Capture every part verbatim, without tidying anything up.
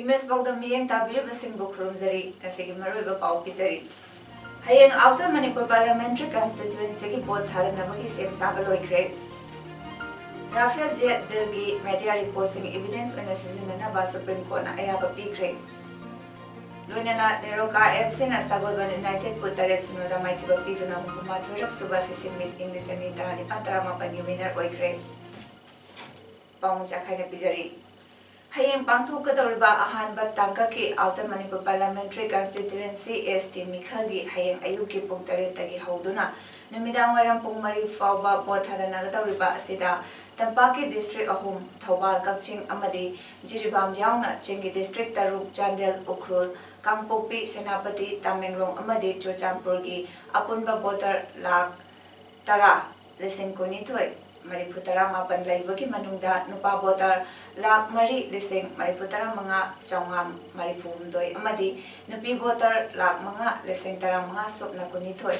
Image ꯄꯥꯎꯗꯝ ꯃꯤꯠꯌꯦꯡ ꯇꯥꯕꯤꯔꯤꯕꯁꯤꯡꯕꯨ ꯈꯨꯔꯨꯝꯖꯔꯤ꯫ ꯉꯁꯤꯒꯤ ꯃꯔꯨꯑꯣꯏꯕ ꯄꯥꯎ ꯄꯤꯖꯔꯤ꯫ ꯍꯌꯦꯡ Outer Manipur Parliamentary Constituencyꯒꯤ ꯚꯣꯠ ꯊꯥꯗꯅꯕꯒꯤ ꯁꯦꯝ ꯁꯥꯕ ꯂꯣꯏꯈ꯭ꯔꯦ꯫ ꯔꯥꯐꯦꯜ ꯖꯦꯠ ꯗꯤꯜꯒꯤ ꯃꯦꯗꯤꯌꯥ ꯔꯤꯄꯣꯔꯠꯁꯤꯡ ꯏꯚꯤꯗꯦꯟꯁ ꯑꯣꯏꯅ ꯁꯤꯖꯤꯟꯅꯅꯕ ꯁꯨꯄ꯭ꯔꯤꯝ ꯀꯣꯔꯠꯅ ꯑꯌꯥꯕ ꯄꯤꯈ꯭ꯔꯦ꯫ ꯂꯣꯏꯅꯅ ꯅꯦꯔꯣꯀꯥ ꯑꯦꯐ ꯁꯤꯅ ꯁꯒꯣꯜꯕꯟ ꯌꯨꯅꯥꯏꯇꯦꯗꯄꯨ ꯇꯔꯦꯠ ꯁꯤꯅꯣꯗ ꯃꯥꯏꯊꯤꯕ ꯄꯤꯗꯨꯅ ꯍꯨꯝꯐꯨ ꯃꯥꯊꯣꯏꯔꯛ ꯁꯨꯕ ꯁꯤꯁꯤ ꯃꯤꯠ ꯏꯪ ꯂꯤꯁꯤꯡ ꯑꯅꯤ ꯇꯔꯥꯅꯤꯄꯥꯟ ꯇꯔꯥꯃꯥꯄꯟꯒꯤ ꯋꯤꯅꯔ ꯑꯣꯏꯈ꯭ꯔꯦ꯫ ꯄꯥꯎ ꯆꯥꯈꯥꯏꯅ ꯄꯤꯖꯔꯤ꯫ ꯍꯌꯦꯡ ꯄꯥꯡꯊꯣꯛꯀꯗꯧꯔꯤꯕ ꯑꯍꯥꯟꯕ ꯇꯥꯡꯀꯛꯀꯤ Outer Manipur Parliamentary Constituency S T ꯃꯤꯈꯜꯒꯤ ꯍꯌꯦꯡ ꯑꯌꯨꯛꯀꯤ ꯄꯨꯡ ꯇꯔꯦꯠꯇꯒꯤ ꯍꯧꯗꯨꯅ ꯅꯨꯃꯤꯗꯥꯡ ꯋꯥꯏꯔꯝ ꯄꯨꯡ ꯃꯔꯤ ꯐꯥꯎꯕ ꯚꯣꯠ ꯊꯥꯗꯅꯒꯗꯧꯔꯤꯕ ꯑꯁꯤꯗ ꯇꯝꯄꯥꯛꯀꯤ ꯗꯤꯁꯇ꯭ꯔꯤꯛ ꯑꯍꯨꯝ, ꯊꯧꯕꯥꯜ, ꯀꯛꯆꯤꯡ ꯑꯃꯗꯤ ꯖꯤꯔꯤꯕꯥꯝ ꯌꯥꯎꯅ ꯆꯤꯡꯒꯤ ꯗꯤꯁꯇ꯭ꯔꯤꯛ ꯇꯔꯨꯛ, ꯆꯥꯟꯗꯦꯜ, ꯎꯈ꯭ꯔꯨꯜ, ꯀꯥꯡꯄꯣꯛꯄꯤ, ꯁꯦꯅꯥꯄꯇꯤ, ꯇꯃꯦꯡꯂꯣꯡ ꯑꯃꯗꯤ ꯆꯨꯔꯆꯥꯟꯄꯨꯔꯒꯤ ꯑꯄꯨꯟꯕ ꯚꯣꯇꯔ ꯂꯥꯈ ꯇꯔꯥ ꯂꯤꯁꯤꯡ ꯀꯨꯟꯅꯤꯊꯣꯏ ꯃꯔꯤꯐꯨ ꯇꯔꯥꯃꯥꯄꯟ ꯂꯩꯕꯒꯤ ꯃꯅꯨꯡꯗ ꯅꯨꯄꯥ ꯚꯣꯇꯔ ꯂꯥꯈ ꯃꯔꯤ ꯂꯤꯁꯤꯡ ꯃꯔꯤꯐꯨ ꯇꯔꯥꯃꯉꯥ ꯆꯥꯝꯃꯉꯥ ꯃꯔꯤꯐꯨ ꯍꯨꯝꯗꯣꯏ ꯑꯃꯗꯤ ꯅꯨꯄꯤ ꯚꯣꯇꯔ ꯂꯥꯈ ꯃꯉꯥ ꯂꯤꯁꯤꯡ ꯇꯔꯥꯃꯉꯥ ꯁꯨꯞꯅ ꯀꯨꯟꯅꯤꯊꯣꯏ,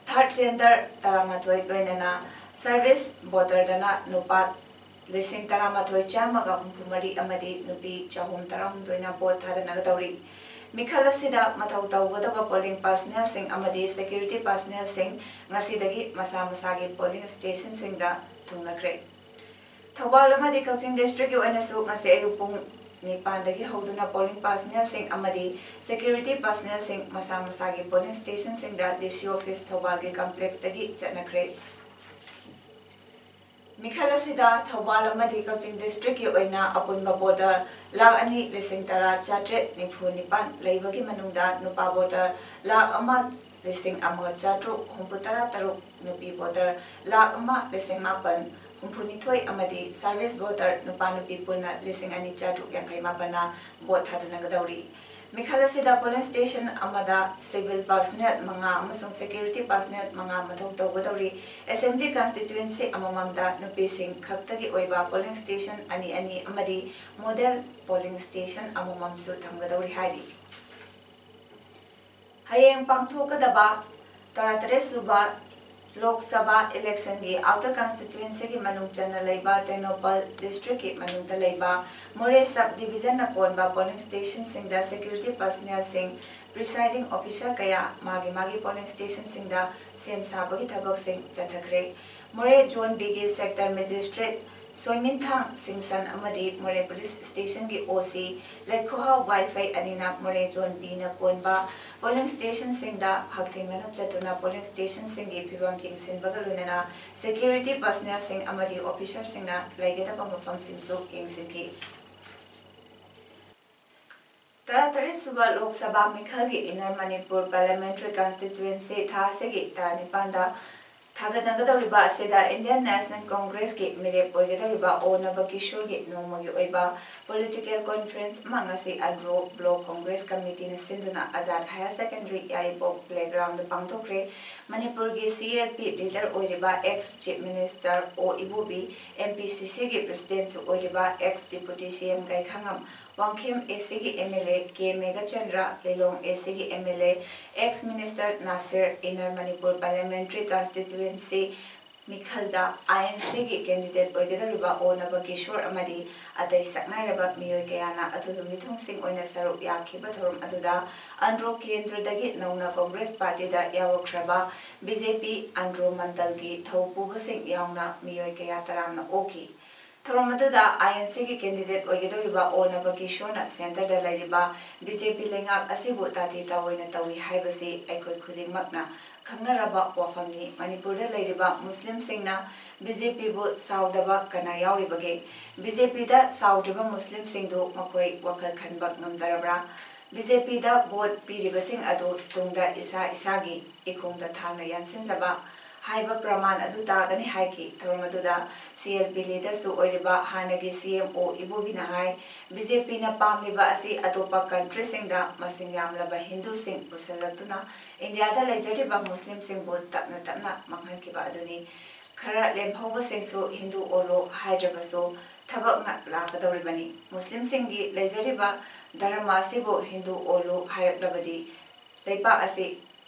ꯊꯥꯔꯠ ꯖꯦꯟꯗꯔ ꯇꯔꯥꯃꯥꯊꯣꯏ, ꯂꯣꯏꯅꯅ ꯁꯔꯚꯤꯁ ꯚꯣꯇꯔꯗꯅ ꯅꯨꯄꯥ ꯂꯤꯁꯤꯡ ꯇꯔꯥꯃꯥꯊꯣꯏ ꯆꯥꯝꯃꯒ ꯍꯨꯝꯐꯨ ꯃꯔꯤ ꯑꯃꯗꯤ ꯅꯨꯄꯤ ꯆꯍꯨꯝ ꯇꯔꯥꯍꯨꯝꯗꯣꯏꯅ ꯚꯣꯠ ꯊꯥꯗꯅꯒꯗꯧꯔꯤ꯫ ꯃꯤꯈꯜ ꯑꯁꯤꯗ ꯃꯊꯧ ꯇꯧꯒꯗꯕ ꯄꯣꯂꯤꯡ ꯄꯥꯔꯁꯅꯦꯜꯁꯤꯡ ꯑꯃꯗꯤ ꯁꯦꯀ꯭ꯌꯨꯔꯤꯇꯤ ꯄꯥꯔꯁꯅꯦꯜꯁꯤꯡ ꯉꯁꯤꯗꯒꯤ ꯃꯁꯥ ꯃꯁꯥꯒꯤ ꯄꯣꯂꯤꯡ ꯁ꯭ꯇꯦꯁꯟꯁꯤꯡꯗ ꯊꯨꯡꯂꯈ꯭ꯔꯦ꯫ ꯊꯧꯕꯥꯜ ꯑꯃꯗꯤ ꯀꯛꯆꯤꯡ ꯗꯤꯁꯇ꯭ꯔꯤꯛꯀꯤ ꯑꯣꯏꯅꯁꯨ ꯉꯁꯤ ꯑꯌꯨꯛ ꯄꯨꯡ ꯅꯤꯄꯥꯟꯗꯒꯤ ꯍꯧꯗꯨꯅ ꯄꯣꯂꯤꯡ ꯄꯥꯔꯁꯅꯦꯜꯁꯤꯡ ꯑꯃꯗꯤ ꯁꯦꯀ꯭ꯌꯨꯔꯤꯇꯤ ꯄꯥꯔꯁꯅꯦꯜꯁꯤꯡ ꯃꯁꯥ ꯃꯁꯥꯒꯤ ꯄꯣꯂꯤꯡ ꯁ꯭ꯇꯦꯁꯟꯁꯤꯡꯗ ꯗꯤ ꯁꯤ ꯑꯣꯐꯤꯁ ꯊꯧꯕꯥꯜꯒꯤ ꯀꯝꯄ꯭ꯂꯦꯛꯁꯇꯒꯤ ꯆꯠꯅꯈ꯭ꯔꯦ꯫ ꯃꯤꯈꯜ ꯑꯁꯤꯗ ꯊꯧꯕꯥꯜ ꯑꯃꯗꯤ ꯀꯛꯆꯤꯡ ꯗꯤꯁꯇ꯭ꯔꯤꯛꯀꯤ ꯑꯣꯏꯅ ꯑꯄꯨꯟꯕ ꯚꯣꯇꯔ ꯂꯥꯈ ꯑꯅꯤ ꯂꯤꯁꯤꯡ ꯇꯔꯥ ꯆꯥꯇ꯭ꯔꯦꯠ ꯅꯤꯐꯨ ꯅꯤꯄꯥꯟ ꯂꯩꯕꯒꯤ ꯃꯅꯨꯡꯗ ꯅꯨꯄꯥ ꯚꯣꯇꯔ ꯂꯥꯈ ꯑꯃ ꯂꯤꯁꯤꯡ ꯑꯃꯒ ꯆꯥꯇ꯭ꯔꯨꯛ ꯍꯨꯝꯐꯨ ꯇꯔꯥ ꯇꯔꯨꯛ, ꯅꯨꯄꯤ ꯚꯣꯇꯔ ꯂꯥꯈ ꯑꯃ ꯂꯤꯁꯤꯡ ꯃꯥꯄꯟ ꯍꯨꯝꯐꯨꯅꯤꯊꯣꯏ ꯑꯃꯗꯤ service voter ꯅꯨꯄꯥ ꯅꯨꯄꯤ ꯄꯨꯟꯅ ꯂꯤꯁꯤꯡ ꯑꯅꯤ ꯆꯥꯇ꯭ꯔꯨꯛ ꯌꯥꯡꯈꯩ ꯃꯥꯄꯟꯅ vote ꯊꯥꯗꯅꯒꯗꯧꯔꯤ꯫ ꯃꯤꯈꯜ ꯑꯁꯤꯗ polling station ꯑꯃꯗ civil personnel ꯃꯉꯥ ꯑꯃꯁꯨꯡ security personnel ꯃꯉꯥ ꯃꯊꯧ ꯇꯧꯒꯗꯧꯔꯤ꯫ Assembly constituency ꯑꯃꯃꯝꯗ ꯅꯨꯄꯤꯁꯤꯡ ꯈꯛꯇꯒꯤ ꯑꯣꯏꯕ polling station ꯑꯅꯤ ꯑꯅꯤ ꯑꯃꯗꯤ model polling station ꯑꯃꯃꯝꯁꯨ ꯊꯝꯒꯗꯧꯔꯤ ꯍꯥꯏꯔꯤ꯫ ꯍꯌꯦꯡ ꯄꯥꯡꯊꯣꯛꯀꯗꯕ ꯇꯔꯥꯇꯔꯦꯠ ꯁꯨꯕ ꯂꯣꯛ ꯁꯚꯥ election ꯒꯤ outer constituency ꯒꯤ ꯃꯅꯨꯡ ꯆꯟꯅ ꯂꯩꯕ ꯇꯦꯡꯅꯧꯄꯜ district ꯀꯤ ꯃꯅꯨꯡꯗ ꯂꯩꯕ ꯃꯣꯔꯦ sub division ꯅ ꯀꯣꯟꯕ polling station ꯁꯤꯡꯗ security personnel ꯁꯤꯡ, presiding officer ꯀꯌꯥ ꯃꯥꯒꯤ ꯃꯥꯒꯤ polling station ꯁꯤꯡꯗ ꯁꯦꯝ ꯁꯥꯕꯒꯤ ꯊꯕꯛꯁꯤꯡ ꯆꯠꯊꯈ꯭ꯔꯦ꯫ ꯃꯣꯔꯦ Zone B ꯒꯤ sector magistrate ꯁꯣꯏꯃꯤꯟꯊꯥꯡ ꯁꯤꯡꯁꯟ ꯑꯃꯗꯤ ꯃꯣꯔꯦ police station ꯒꯤ O C ꯂꯩꯈꯣꯍꯥꯎ ꯋꯥꯏꯐꯩ ꯑꯅꯤꯅ ꯃꯣꯔꯦ Zone B ꯅ ꯀꯣꯟꯕ polling station ꯁꯤꯡꯗ ꯍꯛꯊꯦꯡꯅꯅ ꯆꯠꯇꯨꯅ polling station ꯁꯤꯡꯒꯤ ꯐꯤꯕꯝ ꯌꯦꯡꯁꯤꯟꯕꯒ ꯂꯣꯏꯅꯅ security personnel ꯁꯤꯡ ꯑꯃꯗꯤ officer ꯁꯤꯡꯅ ꯂꯩꯒꯗꯕ ꯃꯐꯝꯁꯤꯡꯁꯨ ꯌꯦꯡꯁꯤꯟꯈꯤ꯫ ꯇꯔꯥꯇꯔꯦꯠ ꯁꯨꯕ ꯂꯣꯛ ꯁꯚꯥ ꯃꯤꯈꯜꯒꯤ Inner Manipur Parliamentary Constituency ꯊꯥ ꯑꯁꯤꯒꯤ ꯇꯔꯥꯅꯤꯄꯥꯟꯗ ꯊꯥꯗꯅꯒꯗꯧꯔꯤꯕ ꯑꯁꯤꯗ Indian National Congress ꯀꯤ ꯃꯤꯔꯦꯞ ꯑꯣꯏꯒꯗꯧꯔꯤꯕ ꯑꯣ ꯅꯕꯀꯤꯁꯣꯔꯒꯤ ꯅꯣꯡꯃꯒꯤ ꯑꯣꯏꯕ political conference ꯑꯃ ꯉꯁꯤ ꯑꯟꯗ꯭ꯔꯣ Block Congress Committee ꯅ ꯁꯤꯟꯗꯨꯅ Azad Higher Secondary ꯌꯥꯏꯔꯤꯄꯣꯛ playground ꯗ ꯄꯥꯡꯊꯣꯛꯈ꯭ꯔꯦ꯫ ꯃꯅꯤꯄꯨꯔꯒꯤ C L P leader ꯑꯣꯏꯔꯤꯕ ex Chief Minister ꯑꯣ ꯏꯕꯣꯕꯤ, M P C C ꯒꯤ president ꯁꯨ ꯑꯣꯏꯔꯤꯕ ex Deputy C M ꯒꯥꯏꯈꯥꯉꯝ, Wangkhem A C ꯒꯤ M L A K Meghachandra, Lilong A C ꯒꯤ M L A, ex Minister Nasir, Inner Manipur Parliamentary Constituency ꯃꯤꯈꯜꯗ I N C ꯒꯤ candidate ꯑꯣꯏꯒꯗꯧꯔꯤꯕ ꯑꯣ ꯅꯕꯀꯤꯁꯣꯔ ꯑꯃꯗꯤ ꯑꯇꯩ ꯁꯛꯅꯥꯏꯔꯕ ꯃꯤꯑꯣꯏ ꯀꯌꯥꯅ ꯑꯊꯨꯕ ꯃꯤꯊꯨꯡꯁꯤꯡ ꯑꯣꯏꯅ ꯁꯔꯨꯛ ꯌꯥꯈꯤꯕ ꯊꯧꯔꯝ ꯑꯗꯨꯗ ꯑꯟꯗ꯭ꯔꯣ ꯀꯦꯟꯗ꯭ꯔꯗꯒꯤ ꯅꯧꯅ Congress party ꯗ ꯌꯥꯎꯔꯛꯈ꯭ꯔꯕ B J P ꯑꯟꯗ꯭ꯔꯣ ꯃꯟꯗꯜꯒꯤ ꯊꯧ ꯄꯨꯕꯁꯤꯡ ꯌꯥꯎꯅ ꯃꯤꯑꯣꯏ ꯀꯌꯥ ꯇꯔꯥꯝꯅ ꯑꯣꯛꯈꯤ꯫ ꯊꯧꯔꯝ ꯑꯗꯨꯗ I N C ꯒꯤ candidate ꯑꯣꯏꯒꯗꯧꯔꯤꯕ ꯑꯣ ꯅꯕꯀꯤꯁꯣꯔꯅ centre ꯗ ꯂꯩꯔꯤꯕ B J P ꯂꯩꯉꯥꯛ ꯑꯁꯤꯕꯨ ꯇꯥꯊꯤ ꯇꯥꯑꯣꯏꯅ ꯇꯧꯏ ꯍꯥꯏꯕꯁꯤ ꯑꯩꯈꯣꯏ ꯈꯨꯗꯤꯡꯃꯛꯅ ꯈꯪꯅꯔꯕ ꯋꯥꯐꯝꯅꯤ꯫ ꯃꯅꯤꯄꯨꯔꯗ ꯂꯩꯔꯤꯕ ꯃꯨꯁꯂꯤꯝꯁꯤꯡꯅ B J P ꯕꯨ ꯁꯥꯎꯗꯕ ꯀꯅꯥ ꯌꯥꯎꯔꯤꯕꯒꯦ? B J P ꯗ ꯁꯥꯎꯗ꯭ꯔꯤꯕ ꯃꯨꯁꯂꯤꯝꯁꯤꯡꯗꯨ ꯃꯈꯣꯏ ꯋꯥꯈꯜ ꯈꯟꯕ ꯉꯝꯗꯔꯕ꯭ꯔꯥ? B J P ꯗ vote ꯄꯤꯔꯤꯕꯁꯤꯡ ꯑꯗꯨ ꯇꯨꯡꯗ ꯏꯁꯥ ꯏꯁꯥꯒꯤ ꯏꯈꯣꯡꯗ ꯊꯥꯡꯅ ꯌꯥꯟꯁꯤꯟꯖꯕ ꯍꯥꯏꯕ ꯄ꯭ꯔꯃꯥꯟ ꯑꯗꯨ ꯇꯥꯒꯅꯤ ꯍꯥꯏꯈꯤ꯫ ꯊꯧꯔꯝ ꯑꯗꯨꯗ C L P leaderꯁꯨ ꯑꯣꯏꯔꯤꯕ ꯍꯥꯟꯅꯒꯤ C M O ꯏꯕꯣꯕꯤꯅ ꯍꯥꯏ, B J Pꯅ ꯄꯥꯝꯂꯤꯕ ꯑꯁꯤ ꯑꯇꯣꯞꯄ countryꯁꯤꯡꯗ ꯃꯁꯤꯡ ꯌꯥꯝꯂꯕ ꯍꯤꯟꯗꯨꯁꯤꯡ ꯄꯨꯁꯤꯜꯂꯛꯇꯨꯅ ꯏꯟꯗꯤꯌꯥꯗ ꯂꯩꯖꯔꯤꯕ ꯃꯨꯁꯂꯤꯝꯁꯤꯡꯕꯨ ꯇꯞꯅ ꯇꯞꯅ ꯃꯥꯡꯍꯟꯈꯤꯕ ꯑꯗꯨꯅꯤ꯫ ꯈꯔ ꯂꯦꯝꯍꯧꯕꯁꯤꯡꯁꯨ ꯍꯤꯟꯗꯨ ꯑꯣꯜꯂꯣ ꯍꯥꯏꯗ꯭ꯔꯕꯁꯨ ꯊꯕꯛꯅ ꯂꯥꯛꯀꯗꯧꯔꯤꯕꯅꯤ꯫ ꯃꯨꯁꯂꯤꯝꯁꯤꯡꯒꯤ ꯂꯩꯖꯔꯤꯕ ꯙꯔꯃ ꯑꯁꯤꯕꯨ ꯍꯤꯟꯗꯨ ꯑꯣꯜꯂꯨ ꯍꯥꯏꯔꯛꯂꯕꯗꯤ ꯂꯩꯄꯥꯛ ꯑꯁꯤ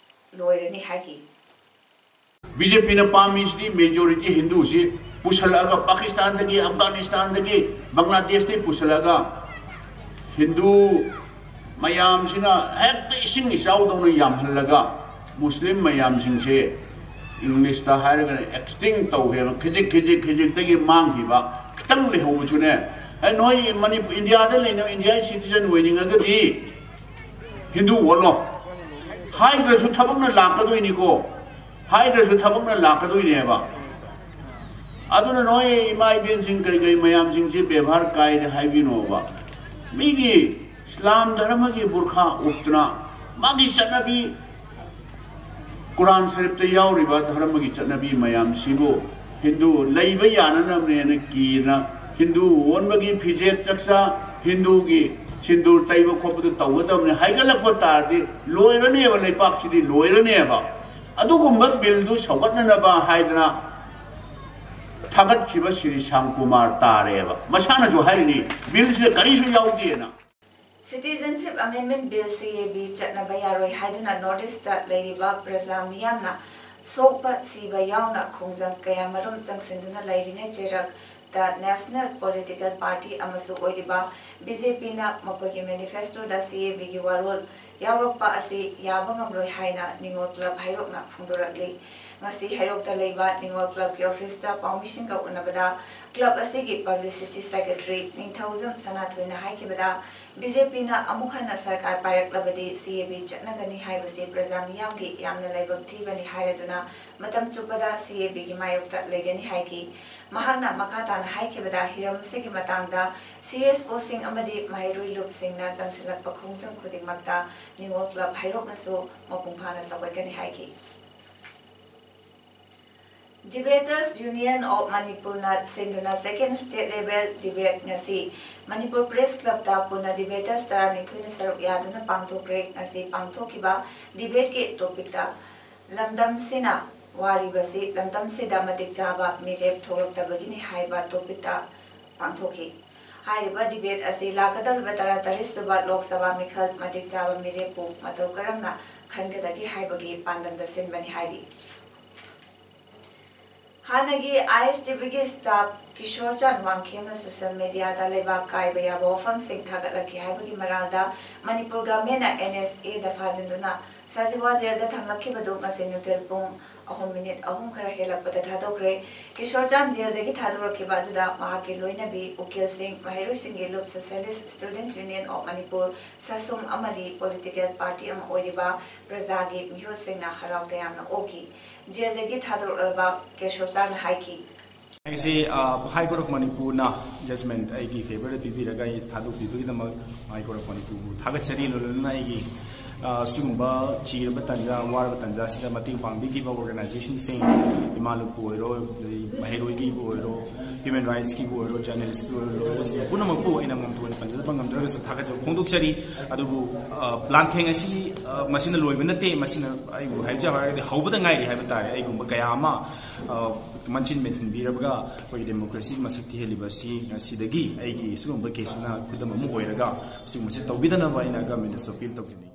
ꯂꯣꯏꯔꯅꯤ ꯍꯥꯏꯈꯤ꯫ B J Pꯅ ꯄꯥꯝꯃꯤꯁꯤꯗꯤ majority ꯍꯤꯟꯗꯨꯁꯤ ꯄꯨꯁꯜꯂꯛꯑꯒ, ꯄꯥꯀꯤꯁꯇꯥꯟꯗꯒꯤ, ꯑꯐꯒꯥꯅꯤꯁꯇꯥꯟꯗꯒꯤ, ꯕꯪꯒ꯭ꯂꯥꯗꯦꯁꯇꯒꯤ ꯄꯨꯁꯜꯂꯛꯑꯒ ꯍꯤꯟꯗꯨ ꯃꯌꯥꯝꯁꯤꯅ ꯍꯦꯛꯇ ꯏꯁꯤꯡ ꯏꯆꯥꯎꯗꯧꯅ ꯌꯥꯝꯍꯜꯂꯒ ꯃꯨꯁꯂꯤꯝ ꯃꯌꯥꯝꯁꯤꯡꯁꯦ Englishꯇ ꯍꯥꯏꯔꯒꯅ extinct ꯇꯧꯈꯤꯕ, ꯈꯤꯖꯤꯛ ꯈꯤꯖꯤꯛ ꯈꯤꯖꯤꯛꯇꯒꯤ ꯃꯥꯡꯈꯤꯕ, ꯈꯤꯇꯪ ꯂꯩꯍꯧꯕꯁꯨꯅꯦ꯫ ꯑꯦ, ꯅꯣꯏ ꯃꯅꯤꯄꯨꯔ, ꯏꯟꯗꯤꯌꯥꯗ ꯂꯩꯅꯕ, ꯏꯟꯗꯤꯌꯥꯒꯤ citizen ꯑꯣꯏꯅꯤꯡꯉꯒꯗꯤ ꯍꯤꯟꯗꯨ ꯑꯣꯜꯂꯣ꯫ ꯍꯥꯏꯗ꯭ꯔꯁꯨ ꯊꯕꯛꯅ ꯂꯥꯛꯀꯗꯣꯏꯅꯤꯀꯣ꯫ ꯍꯥꯏꯗ꯭ꯔꯁꯨ ꯊꯕꯛꯅ ꯂꯥꯛꯀꯗꯣꯏꯅꯦꯕ꯫ ꯑꯗꯨꯅ ꯅꯣꯏ ꯏꯃꯥ ꯏꯕꯦꯟꯁꯤꯡ ꯀꯔꯤ ꯀꯔꯤ ꯃꯌꯥꯝꯁꯤꯡꯁꯤ ꯕꯦꯕꯥꯔ ꯀꯥꯏꯗꯦ ꯍꯥꯏꯕꯤꯅꯣꯕ꯫ ꯃꯤꯒꯤ ꯏꯁꯂꯥꯝ ꯙꯔꯃꯒꯤ ꯕꯨꯔꯈꯥ ꯎꯞꯇꯨꯅ ꯃꯥꯒꯤ ꯆꯠꯅꯕꯤ, ꯀꯨꯔꯥꯟ ꯁꯔꯤꯐꯇ ꯌꯥꯎꯔꯤꯕ ꯙꯔꯃꯒꯤ ꯆꯠꯅꯕꯤ ꯃꯌꯥꯝꯁꯤꯕꯨ ꯍꯤꯟꯗꯨ ꯂꯩꯕ ꯌꯥꯅꯅꯕꯅꯦꯅ ꯀꯤꯅ ꯍꯤꯟꯗꯨ ꯑꯣꯟꯕꯒꯤ ꯐꯤꯖꯦꯠ ꯆꯛꯆꯥ, ꯍꯤꯟꯗꯨꯒꯤ ꯁꯤꯟꯗꯨꯔ ꯇꯩꯕ ꯈꯣꯠꯄꯗꯨ ꯇꯧꯒꯗꯕꯅꯤ ꯍꯥꯏꯒꯠꯂꯛꯄ ꯇꯥꯔꯗꯤ ꯂꯣꯏꯔꯅꯦꯕ, ꯂꯩꯄꯥꯛꯁꯤꯗꯤ ꯂꯣꯏꯔꯅꯦꯕ꯫ ꯑꯗꯨꯒꯨꯝꯕ ꯕꯤꯜꯗꯨ ꯁꯧꯒꯠꯅꯅꯕ ꯍꯥꯏꯗꯅ ꯊꯥꯒꯠꯈꯤꯕ ꯁ꯭ꯔꯤ ꯁ꯭ꯌꯥꯝ ꯀꯨꯃꯥꯔ ꯇꯥꯔꯦꯕ꯫ ꯃꯁꯥꯅꯁꯨ ꯍꯥꯏꯔꯤꯅꯤ, ꯕꯤꯜꯁꯤꯗ ꯀꯔꯤꯁꯨ ꯌꯥꯎꯗꯦꯅ꯫ Citizenship Amendment Bill, C A B, ꯆꯠꯅꯕ ꯌꯥꯔꯣꯏ ꯍꯥꯏꯗꯨꯅ North Eastꯇ ꯂꯩꯔꯤꯕ ꯄ꯭ꯔꯖꯥ ꯃꯤꯌꯥꯝꯅ ꯁꯣꯛꯄ ꯁꯤꯕ ꯌꯥꯎꯅ ꯈꯣꯡꯖꯪ ꯀꯌꯥꯃꯔꯨꯝ ꯆꯪꯁꯤꯟꯗꯨꯅ ꯂꯩꯔꯤꯉꯩ ꯆꯩꯔꯛꯇ National Political Party ꯑꯃꯁꯨ ꯑꯣꯏꯔꯤꯕ B J Pꯅ ꯃꯈꯣꯏꯒꯤ manifestoꯗ C A Bꯒꯤ ꯋꯥꯔꯣꯜ ꯌꯥꯎꯔꯛꯄ ꯑꯁꯤ ꯌꯥꯕ ꯉꯝꯂꯣꯏ ꯍꯥꯏꯅ ꯅꯤꯉꯣꯜ club ꯍꯩꯔꯣꯛꯅ ꯐꯣꯡꯗꯣꯔꯛꯂꯤ꯫ ꯉꯁꯤ ꯍꯩꯔꯣꯛꯇ ꯂꯩꯕ ꯅꯤꯉꯣꯜ clubꯀꯤ officeꯇ ꯄꯥꯎꯃꯤꯁꯤꯡꯒ ꯎꯅꯕꯗ club ꯑꯁꯤꯒꯤ publicity secretary ꯅꯤꯡꯊꯧꯖꯝ ꯁꯅꯥꯊꯣꯏꯅ ꯍꯥꯏꯈꯤꯕꯗ, B J Pꯅ ꯑꯃꯨꯛ ꯍꯟꯅ ꯁꯔꯀꯥꯔ ꯄꯥꯏꯔꯛꯂꯕꯗꯤ C A B ꯆꯠꯅꯒꯅꯤ ꯍꯥꯏꯕꯁꯤ ꯄ꯭ꯔꯖꯥ ꯃꯤꯌꯥꯝꯒꯤ ꯌꯥꯝꯅ ꯂꯥꯏꯕꯛ ꯊꯤꯕꯅꯤ ꯍꯥꯏꯔꯗꯨꯅ ꯃꯇꯝ ꯆꯨꯞꯄꯗ C A Bꯒꯤ ꯃꯥꯌꯣꯛꯇ ꯂꯩꯒꯅꯤ ꯍꯥꯏꯈꯤ꯫ ꯃꯍꯥꯛꯅ ꯃꯈꯥ ꯇꯥꯅ ꯍꯥꯏꯈꯤꯕꯗ, ꯍꯤꯔꯝ ꯑꯁꯤꯒꯤ ꯃꯇꯥꯡꯗ C S Oꯁꯤꯡ ꯑꯃꯗꯤ ꯃꯍꯩꯔꯣꯏ ꯂꯨꯞꯁꯤꯡꯅ ꯆꯪꯁꯤꯜꯂꯛꯄ ꯈꯣꯡꯖꯪ ꯈꯨꯗꯤꯡꯃꯛꯇ ꯅꯤꯉꯣꯜ club ꯍꯩꯔꯣꯛꯅꯁꯨ ꯃꯄꯨꯡ ꯐꯥꯅ ꯁꯧꯒꯠꯀꯅꯤ ꯍꯥꯏꯈꯤ꯫ Debaters Union of Manipurꯅ ꯁꯤꯟꯗꯨꯅ second state level debate ꯉꯁꯤ ꯃꯅꯤꯄꯨꯔ Press Clubꯇ ꯄꯨꯟꯅ debaters ꯇꯔꯥꯅꯤꯊꯣꯏꯅ ꯁꯔꯨꯛ ꯌꯥꯗꯨꯅ ꯄꯥꯡꯊꯣꯛꯈ꯭ꯔꯦ꯫ ꯉꯁꯤ ꯄꯥꯡꯊꯣꯛꯈꯤꯕ debateꯀꯤ topicꯇ ꯂꯝꯗꯝꯁꯤꯅ ꯋꯥꯔꯤꯕꯁꯤ ꯂꯝꯗꯝꯁꯤꯗ ꯃꯇꯤꯛ ꯆꯥꯕ ꯃꯤꯔꯦꯞ ꯊꯣꯛꯂꯛꯇꯕꯒꯤꯅꯤ ꯍꯥꯏꯕ topicꯇ ꯄꯥꯡꯊꯣꯛꯈꯤ꯫ ꯍꯥꯏꯔꯤꯕ debate ꯑꯁꯤ ꯂꯥꯛꯀꯗꯧꯔꯤꯕ ꯇꯔꯥꯇꯔꯦꯠ ꯁꯨꯕ ꯂꯣꯛ ꯁꯚꯥ ꯃꯤꯈꯜ ꯃꯇꯤꯛ ꯆꯥꯕ ꯃꯤꯔꯦꯞꯄꯨ ꯃꯇꯧ ꯀꯔꯝꯅ ꯈꯟꯒꯗꯒꯦ ꯍꯥꯏꯕꯒꯤ ꯄꯥꯟꯗꯝꯗ ꯁꯤꯟꯕꯅꯤ ꯍꯥꯏꯔꯤ꯫ ꯍꯥꯟꯅꯒꯤ ISTVꯒꯤ staff ꯀꯤꯁꯣꯔ ꯆꯥꯟ ꯋꯥꯡꯈꯦꯝꯅ social mediaꯗ ꯂꯩꯕꯥꯛ ꯀꯥꯏꯕ ꯌꯥꯕ ꯋꯥꯐꯝꯁꯤꯡ ꯊꯥꯒꯠꯂꯛꯈꯤ ꯍꯥꯏꯕꯒꯤ ꯃꯔꯥꯜꯗ ꯃꯅꯤꯄꯨꯔ governmentꯅ NSAꯗ ꯐꯥꯖꯤꯟꯗꯨꯅ ꯁꯖꯤꯋꯥ jailꯗ ꯊꯝꯂꯛꯈꯤꯕꯗꯨ ꯉꯁꯤ ꯅꯨꯡꯊꯤꯜ ꯄꯨꯡ ꯑꯍꯨꯝ minute ꯑꯍꯨꯝ ꯈꯔ ꯍꯦꯜꯂꯛꯄꯗ ꯊꯥꯗꯣꯛꯈ꯭ꯔꯦ꯫ ꯀꯤꯁꯣꯔ ꯆꯥꯟ jailꯗꯒꯤ ꯊꯥꯗꯣꯔꯛꯈꯤꯕ ꯑꯗꯨꯗ ꯃꯍꯥꯛꯀꯤ ꯂꯣꯏꯅꯕꯤ, ꯎꯀꯤꯜꯁꯤꯡ, ꯃꯍꯩꯔꯣꯏꯁꯤꯡꯒꯤ ꯂꯨꯞ Socialist Students Union of Manipur, ꯁꯁꯨꯝ ꯑꯃꯗꯤ political party ꯑꯃ ꯑꯣꯏꯔꯤꯕ ꯄ꯭ꯔꯖꯥꯒꯤ ꯃꯤꯍꯨꯠꯁꯤꯡꯅ ꯍꯔꯥꯎ ꯇꯌꯥꯝꯅ ꯑꯣꯛꯈꯤ꯫ Jailꯗꯒꯤ ꯊꯥꯗꯣꯔꯛꯂꯕ ꯀꯤꯁꯣꯔ ꯆꯥꯟꯅ ꯍꯥꯏꯈꯤ꯫ ꯑꯩꯁꯤ, ꯑ, High Court of Manipurꯅ judgment ꯑꯩꯒꯤ favourꯗ ꯄꯤꯕꯤꯔꯒ ꯑꯩ ꯊꯥꯗꯣꯛꯄꯤꯕꯒꯤꯗꯃꯛ High Court of Manipurꯕꯨ ꯊꯥꯒꯠꯆꯔꯤ꯫ ꯂꯣꯏꯅꯅ ꯑꯩꯒꯤ, ꯑ, ꯁꯤꯒꯨꯝꯕ ꯆꯤꯔꯕ ꯇꯟꯖꯥ, ꯋꯥꯔꯕ ꯇꯟꯖꯥꯁꯤꯗ ꯃꯇꯦꯡ ꯄꯥꯡꯕꯤꯈꯤꯕ organizationꯁꯤꯡ, ꯏꯃꯥ ꯂꯨꯞꯄꯨ ꯑꯣꯏꯔꯣ, ꯑꯗꯩ ꯃꯍꯩꯔꯣꯏꯒꯤꯕꯨ ꯑꯣꯏꯔꯣ, human rightsꯀꯤꯕꯨ ꯑꯣꯏꯔꯣ, journalistꯀꯤꯕꯨ ꯑꯣꯏꯔꯣ, lawyerꯁꯤꯡ ꯄꯨꯝꯅꯃꯛꯄꯨ ꯑꯩꯅ ꯃꯤꯡꯊꯣꯟ ꯄꯟꯖꯗꯕ ꯉꯝꯗ꯭ꯔꯒꯁꯨ ꯊꯥꯒꯠꯆꯕ ꯐꯣꯡꯗꯣꯛꯆꯔꯤ꯫ ꯑꯗꯨꯕꯨ, ꯑ, ꯂꯥꯟꯊꯦꯡ ꯑꯁꯤ, ꯑ, ꯃꯁꯤꯅ ꯂꯣꯏꯕ ꯅꯠꯇꯦ꯫ ꯃꯁꯤꯅ ꯑꯩꯕꯨ ꯍꯥꯏꯖꯧ ꯍꯥꯏꯔꯒꯗꯤ ꯍꯧꯕꯗ ꯉꯥꯏꯔꯤ ꯍꯥꯏꯕ ꯇꯥꯔꯦ꯫ ꯑꯩꯒꯨꯝꯕ ꯀꯌꯥ ꯑꯃ, ꯑ, ꯃꯟꯆꯤꯟ ꯃꯦꯟꯁꯤꯟꯕꯤꯔꯕꯒ ꯑꯩꯈꯣꯏꯒꯤ democracyꯒꯤ ꯃꯁꯛ ꯊꯤꯍꯜꯂꯤꯕ ꯑꯁꯤ ꯉꯁꯤꯗꯒꯤ ꯑꯩꯒꯤ ꯁꯤꯒꯨꯝꯕ caseꯁꯤꯅ ꯈꯨꯗꯝ ꯑꯃ ꯑꯣꯏꯔꯒ ꯁꯤꯒꯨꯝꯕꯁꯤ ꯇꯧꯕꯤꯗꯅꯕ ꯑꯩꯅ governmentꯇꯁꯨ appeal ꯇꯧꯖꯅꯤꯡꯉꯤ꯫